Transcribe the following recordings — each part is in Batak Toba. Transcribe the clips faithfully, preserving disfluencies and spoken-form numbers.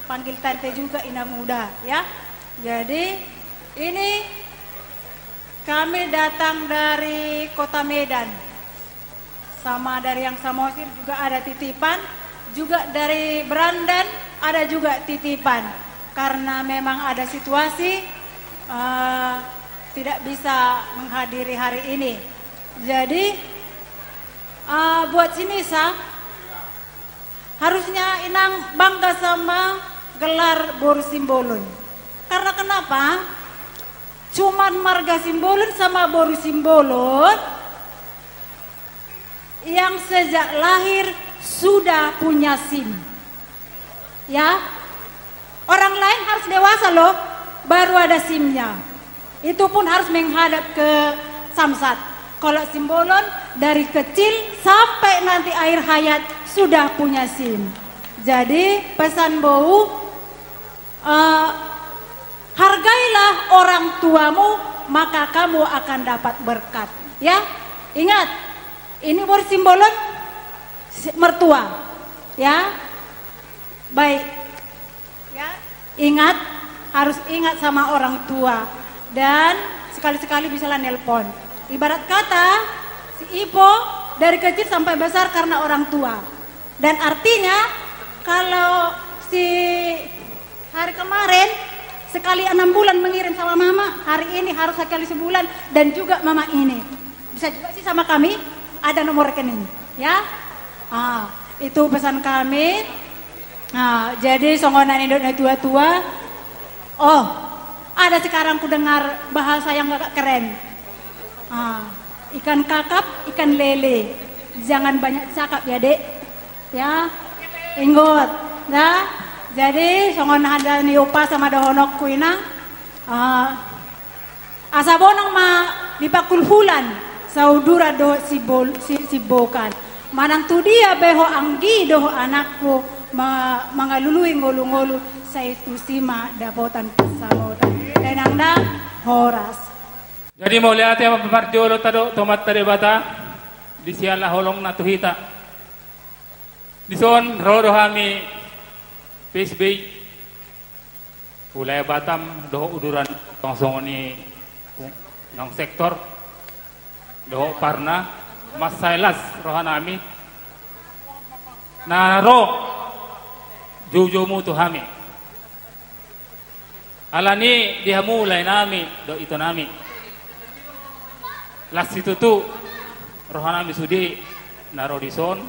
Panggil tante juga, Inang Uda, ya. Jadi, ini kami datang dari Kota Medan. Sama dari yang Samosir juga ada titipan, juga dari Berandan ada juga titipan. Karena memang ada situasi, eh, tidak bisa menghadiri hari ini. Jadi, eh, buat si Nisa, harusnya Inang bangga sama gelar boru Simbolon. Karena kenapa? Cuman marga Simbolon sama boru Simbolon yang sejak lahir sudah punya SIM. Ya, orang lain harus dewasa loh, baru ada SIM-nya. Itu pun harus menghadap ke Samsat. Kalau Simbolon dari kecil sampai nanti akhir hayat sudah punya SIM. Jadi pesan bou, eh, hargailah orang tuamu, maka kamu akan dapat berkat. Ya, ingat, ini boru Simbolon si-, mertua. Ya, baik. Ya, ingat, harus ingat sama orang tua. Dan sekali-sekali bisalah nelpon. Ibarat kata, si Ipo dari kecil sampai besar karena orang tua. Dan artinya, kalau si hari kemarin sekali enam bulan mengirim sama mama, hari ini harus sekali sebulan dan juga mama ini. Bisa juga sih sama kami, ada nomor rekening, ya. Ah, itu pesan kami. Ah, jadi songon na nidok ni tua-tua. Oh, ada sekarang kudengar bahasa yang agak keren. Ah, ikan kakap, ikan lele. Jangan banyak cakap ya, Dek. Ya, inggot. Ya. Jadi songon hata ni umpasa ma dohononku, Inang. Ah, asa bonang ma di pangkulhulan, sauduran dohot sibol-, si-, sibokan. Manang tu dia be ho anggi dohot anakku, ma-, mangalului ngolu-ngolu, sai tusi ma dapotan pansamotan. Inang da, horas. Jadi mauliate ma parjolo tado tu Amanta Debata, di siala holongna tu hita. Dison ro do hami P S B I, wilayah Batam dohot uduran, tong songon i naung sektor dohot parna, mansai las rohanami na ro joujoumu tu hami. Alani di hamu laenami dohot itonami, las situtu rohanami sude na ro dison,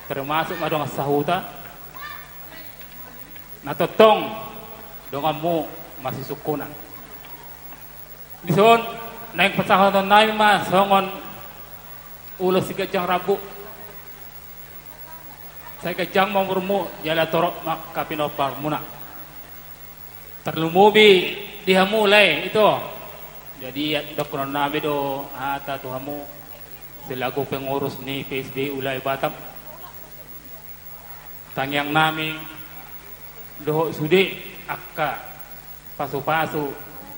termasuk ma dongan sahuta na tongtong donganmu masisungkunan. Dison naeng pasahatonnami ma songon ulos siganjang rambu. Sai ganjang ma umurmu jala torop ma angka pinomparmuna. Tarlumobi di hamu lae ito. Jadi dohononnami do hata tu hamu selaku pengurus ni P S B I wilayah Batam. Tangiangnami dohot sude angka pasupasu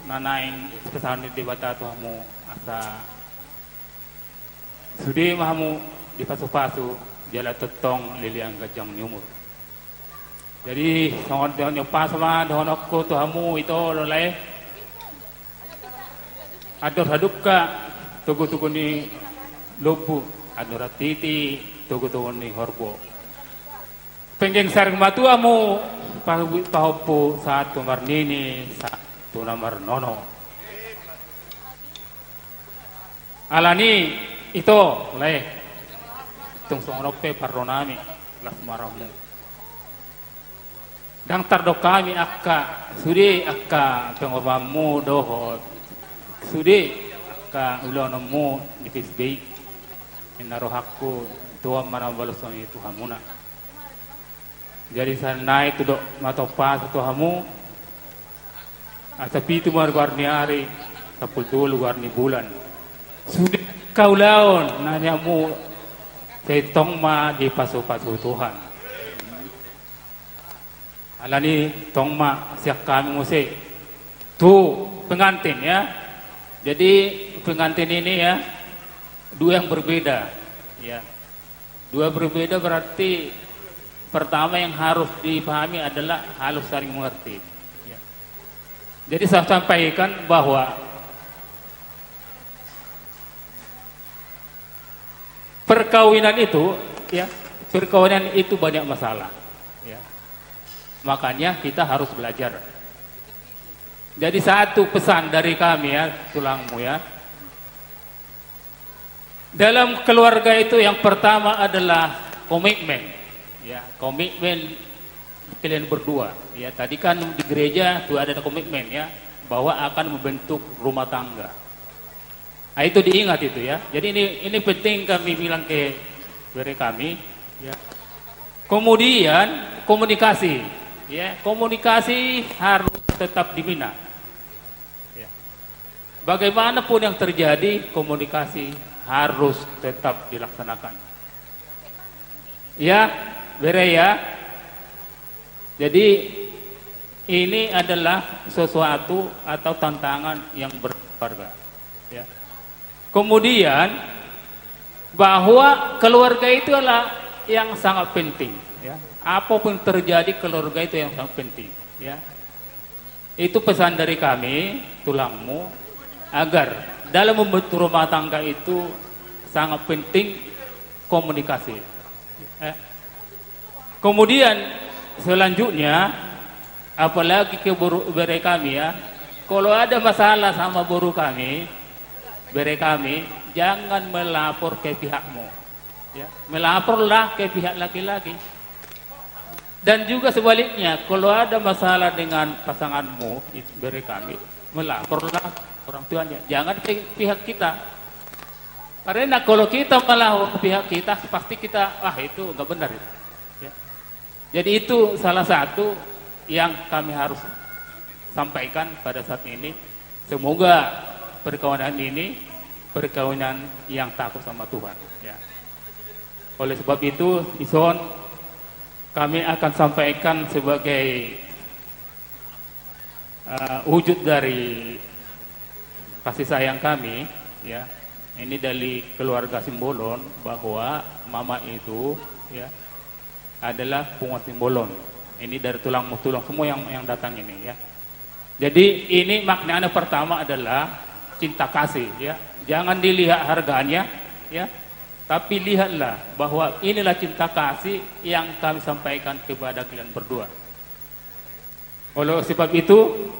na naeng sipasahat ni Debata tu hamu, asa sude ma hamu dipasupasu jala tongtong leleng ganjang ni umur. Jadi songon na niumpasa ma dohononku tu hamu ito, lae. Andor hadungka togu-togu ni lombu, andor hatiti togu-togu ni horbo. Penggeng sarung matua hamu, pahu-, pahompu sahat tu marnini, sahat tu na marnono. Alani ito, lae, tung songon on pe parronami, las ma rohamu. Ndang tardok hami angka sude angka pengorbanmu dohot sude angka ulaonmu di P S B I. Ninna rohangku, Tuhan ma na mambaloshon i tu hamuna. Jadi saonari tudok ma topa tu hamu, asa pitu ma goar ni ari, sampulu tolu goar ni bulan. Sude angka ulaon na niamu, sai tong ma dipasupasu Tuhan. Alani tong ma sian hami muse tu pengantin, ya. Jadi pengantin ini, ya, dua yang berbeda, ya. Dua berbeda berarti Pertama yang harus dipahami adalah harus saling mengerti. Ya. Jadi saya sampaikan bahwa perkawinan itu, ya, perkawinan itu banyak masalah. Ya. Makanya kita harus belajar. Jadi satu pesan dari kami ya, tulangmu ya. Dalam keluarga itu yang pertama adalah komitmen. Ya, komitmen kalian berdua. Ya, tadi kan di gereja tuh ada komitmen ya, bahwa akan membentuk rumah tangga. Nah, itu diingat itu ya. Jadi ini ini penting kami bilang ke bere kami. Ya. Kemudian komunikasi. Ya, komunikasi harus tetap dibina. Ya. Bagaimanapun yang terjadi, komunikasi harus tetap dilaksanakan. Ya, bere ya. Jadi ini adalah sesuatu atau tantangan yang berkeluarga. Ya. Kemudian bahwa keluarga itu adalah yang sangat penting. Ya. Apapun terjadi keluarga itu yang sangat penting. Ya. Itu pesan dari kami, tulangmu, agar dalam membentuk rumah tangga itu sangat penting komunikasi. Eh, kemudian selanjutnya, apalagi ke boru, bere kami ya, kalau ada masalah sama boru kami, bere kami, jangan melapor ke pihakmu. Ya, melaporlah ke pihak laki-laki. Dan juga sebaliknya, kalau ada masalah dengan pasanganmu, itu bere kami, melaporlah orang tuanya. Jangan ke pihak kita. Karena kalau kita melapor ke pihak kita, pasti kita, ah, itu nggak benar itu. Ya. Jadi itu salah satu yang kami harus sampaikan pada saat ini. Semoga perkawinan ini perkawinan yang takut sama Tuhan. Ya. Oleh sebab itu, dison kami akan sampaikan sebagai eh, wujud dari kasih sayang kami, ya, ini dari keluarga Simbolon, bahwa mama itu, ya, adalah punguan Simbolon. Ini dari tulangmu, tulang semua yang yang datang ini, ya. Jadi ini maknanya pertama adalah cinta kasih, ya. Jangan dilihat harganya, ya. Tapi lihatlah bahwa inilah cinta kasih yang kami sampaikan kepada kalian berdua. Oleh sebab itu,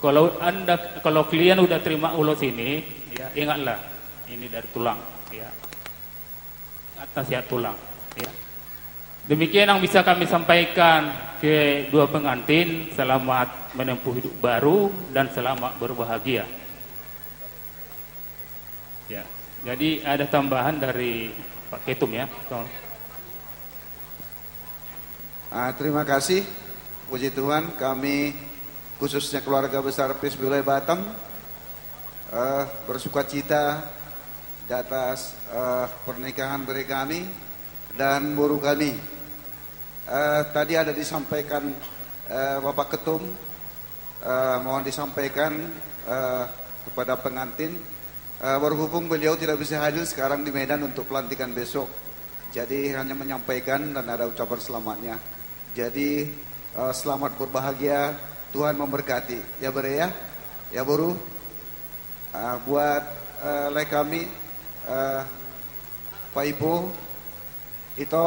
kalau anda, kalau kalian udah terima ulos ini, ya, ingatlah, ini dari tulang, ya. Ingat nasihat tulang, ya. Demikian yang bisa kami sampaikan ke dua pengantin, selamat menempuh hidup baru dan selamat berbahagia. Ya, jadi ada tambahan dari Pak Ketum ya, tolong. Ah, terima kasih. Puji Tuhan, kami khususnya keluarga besar P S B Wilayah Batam, eh, bersukacita di atas, eh, pernikahan bere kami dan boru kami. Eh, tadi ada disampaikan, eh, Bapak Ketum, eh, mohon disampaikan, eh, kepada pengantin, eh, berhubung beliau tidak bisa hadir sekarang di Medan untuk pelantikan besok, jadi hanya menyampaikan dan ada ucapan selamatnya. Jadi, eh, selamat berbahagia, Tuhan memberkati. Ya, bere ya, ya, boru. Eh, buat, eh, lae kami, eh, Pak Ipo, Ito,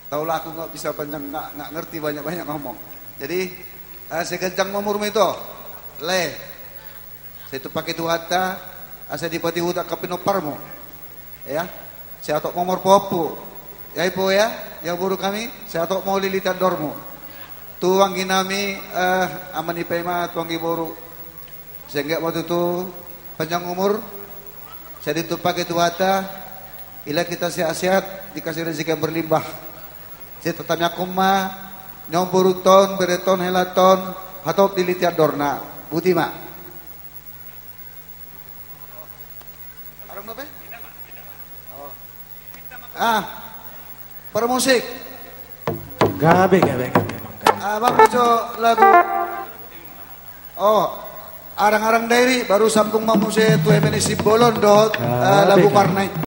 tahu lah aku nggak bisa panjang, nggak, nggak ngerti banyak-banyak ngomong. Jadi, eh, sai ganjang ma umurmu, Ito. Lae. Sai ditumpahi Tuhanta, asa dipatihut angka pinomparmu. Ya. Sai hatop ma umur pahompu. Ya, Ipo ya, ya, boru kami, sai hatop ma ulili andormu. Tu anggi nami, eh, ama ni paima, tu anggi boru. Sai anggiat ma tutu panjang umur, sai ditumpahi Tuhanta, dilehon hita sehat-sehat, dikasih rezeki yang berlimpah. Sai tatamiangkon ma, ni on boruta on, bereta on, helanta on, hatop dilili andorna. Boti ma. Adong dope? Oh. Ah, parmusik. Gabe, gabe, gabe, Amang, gabe. Ah, mamuji lagu. Oh, Arang-arang Dairi, baru sambung ma muse tu eme ni Simbolon dohot, eh, lagu Parna i.